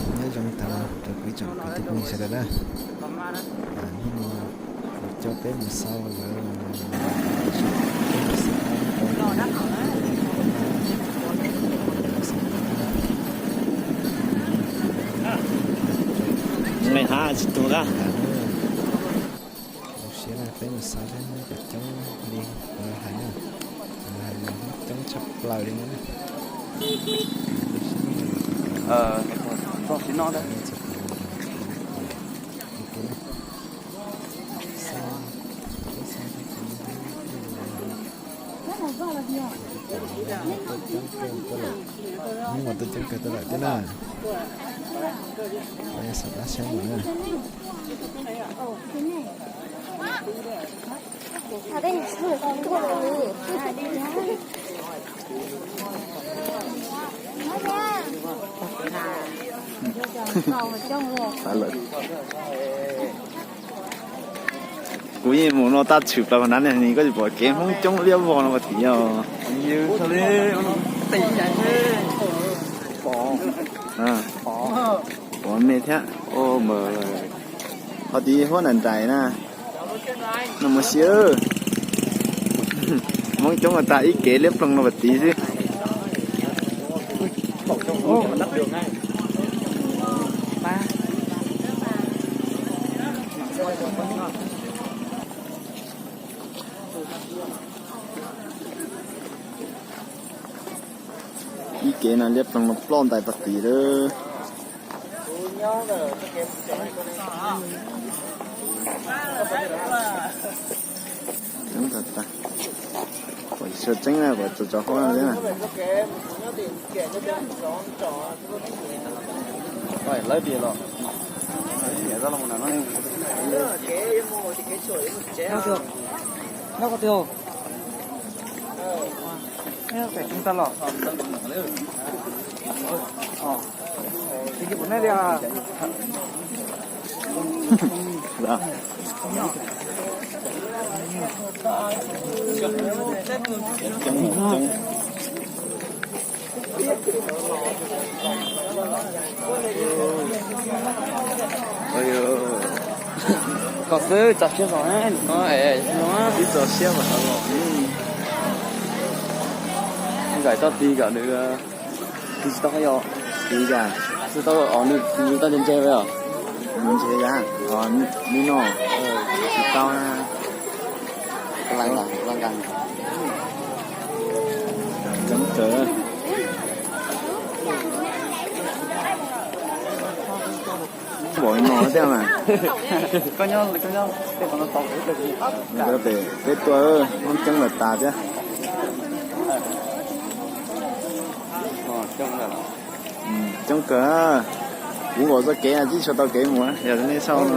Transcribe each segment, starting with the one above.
Nyob zoo tag rau kuv ib tsoom kwv tij phooj ywg sawv daws na. Hnub no kuv coj peb mus xauj lawv nqaij hav tsis tu lawm. Zoo siab na, peb mus xauj saib hnub coob li lawv hais na. Lawv hais mas hnub coob tshaj plaws li no na. Hnub mas tuaj coob kawg tuaj lawm thiab na. Peb xauj dab saib mus na. Kuv yeej mus no taj tshwm plaws qhov nrad ne, koj tsis pom kev Hmoob coob liab vog no pas tim os. Pom me thiab. Qhov tid huab nram nraim na. No mus si, Hmoob coob tag ib kev liab ploog no pas tid xwb. Ib kev no liab ploog no ploj ntais pas tid lawm. Tseeb tag tag. Kuv tsis tshua tseeb na, kuv tso tso hauv no thiab na. Koj xwb tso siab zog, ib tso siab mas los nkaim toj ti kom nws ti tsis tau qab yos. Ti cas? Tsis tau, nws tau ntse ntse os. Ntse yam, nws no tsis tau na. Coob kawg. Pom no thiab mas. Peb tuaj, Hmoob coob lawm tas thiab. Coob kawg. Kuv nkaum txoj kev tsis tshua tau kev mus, yog nej sau no.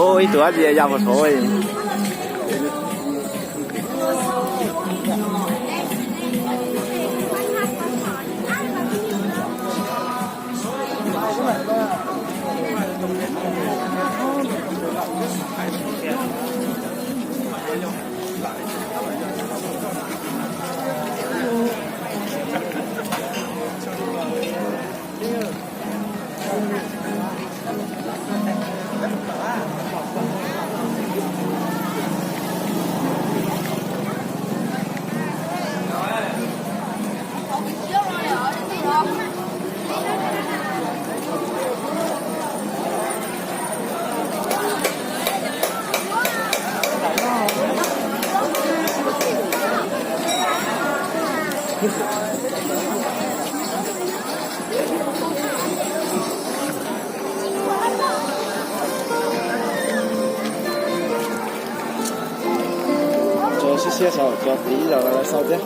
Ub, ib tug dab tsi ya puag saud. Tso siab siab saud, tso tiv los lawv sau thiab.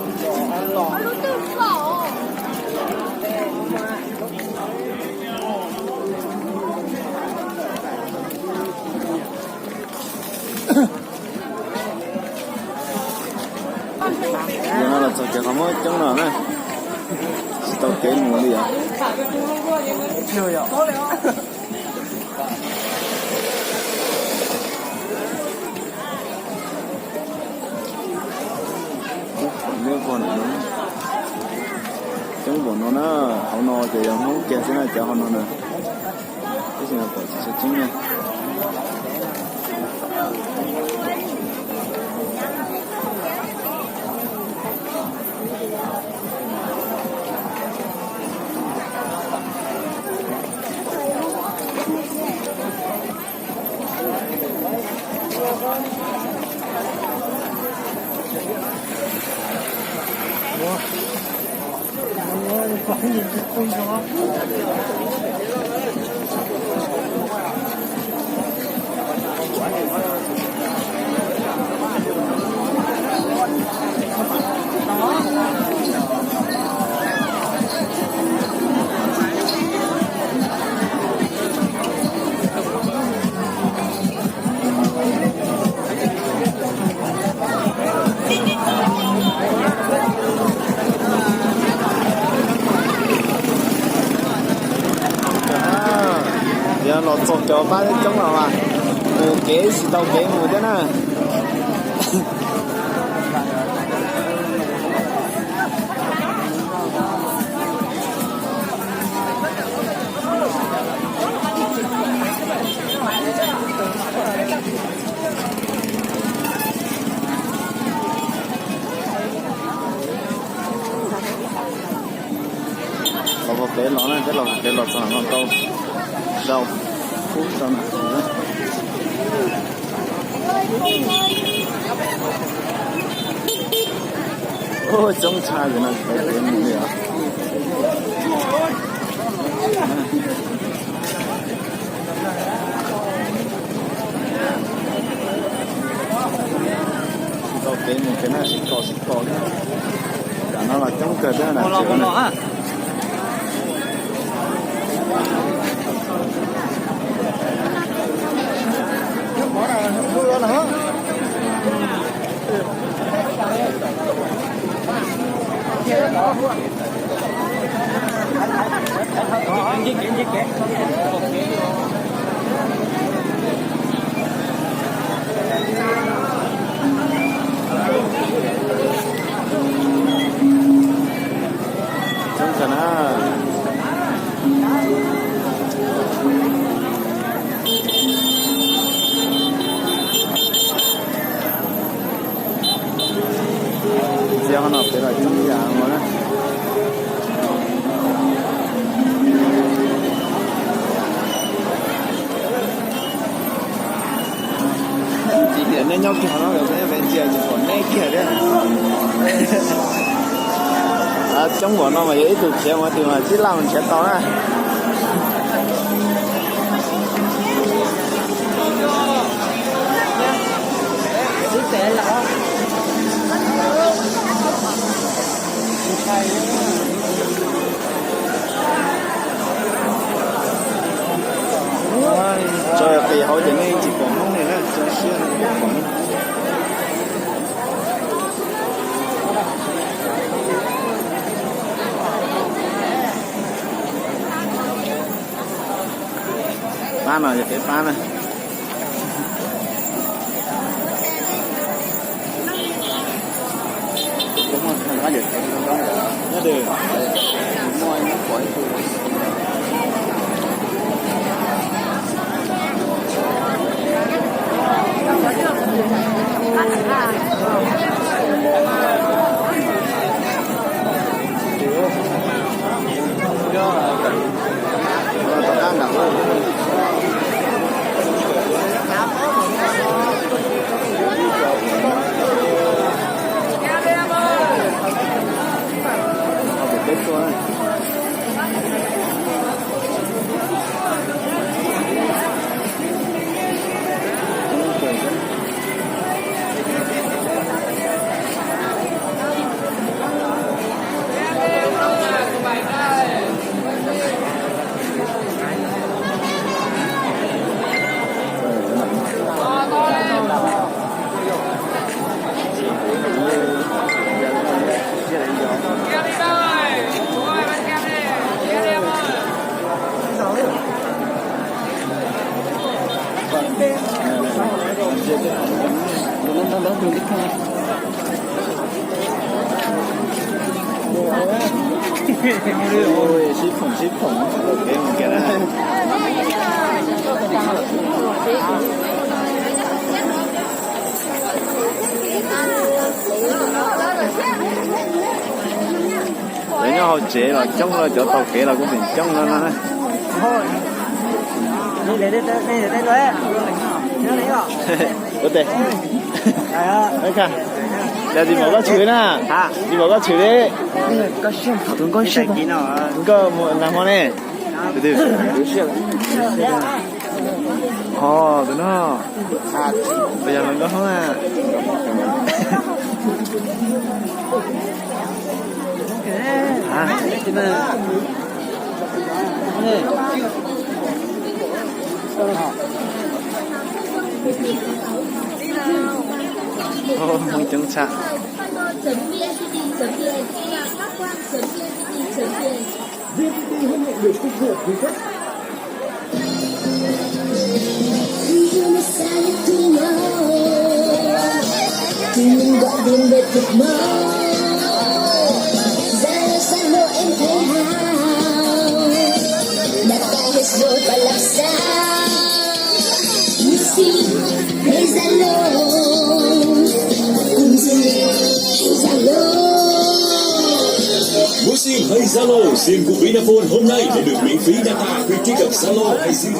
Yog no los txog kev qhov muab coob no na, tsis tau Kev mus li os. Coob npaum no na, hauv no ces yog Hmoob kiag xwb na cov hauv no na. Tab sis mas pom tsis tshua coob na. Yog los txog cov pab coob los mas mus kev tsis tau kev mus thiab na. Los puag pem los na, peb los puag pem los txog no tau rau pub rau na. Coob tshaj li no, peb mus li os. Tau kev mus kev na, sib kos sib kos. Tam no los coob kawg thiab na. Coob kawg na. Txiav qhov no pem los coob yam mus na. Tsis tias neb nyob kiag qhov no, peb ntsia tsis pom neb kiag thiab. Coob npaum no mas yog ib tug khiav mus twg mas tib laj mus nrhiav tau na. Tso qis hauv ces nej tsis pom Hmoob li na, tso siab pom. Pab no yog kev pab na. Ui, sib phoom sib phoom, kev mus kev na. Cov nyob hauv tsev los coob, cov taug kev los kuj tseem coob no na. Ua tes. Cas tsis pom koj tshwm na? Tsis pom koj tshwm li. Koj nag hmo ne? Ho, tus no. Puas yog hluas nkauj Hmoob na? Hmoob coob tshaj. Muốn sim hay Zalo, sim của Vinaphone hôm nay để được miễn phí data khi truy cập Zalo hay sim.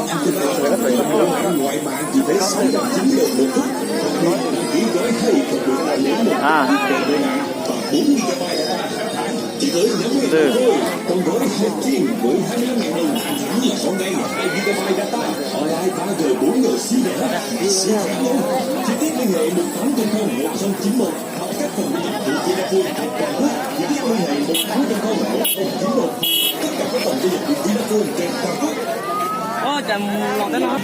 Ngoại mạng chỉ thấy sáu trăm chín mươi đồng một phút. Hoặc đăng ký gói hay cộng được tặng bốn mươi gigabyte data. Chỉ với nhóm Vinaphone, còn gói hai kim với hai mươi lăm ngàn đồng, thậm chí là có ngay hai gigabyte data, online ba G bốn G xuyên đại học. Siêu khá luôn. Chi tiết liên hệ một tám không không một không chín một. Các phòng giao dịch của Vinaphone trên toàn quốc. Chi tiết liên hệ một tám không không một không chín một. Tất cả các phòng giao dịch của Vinaphone trên toàn quốc. Ơ, chả mù lòng tết nó.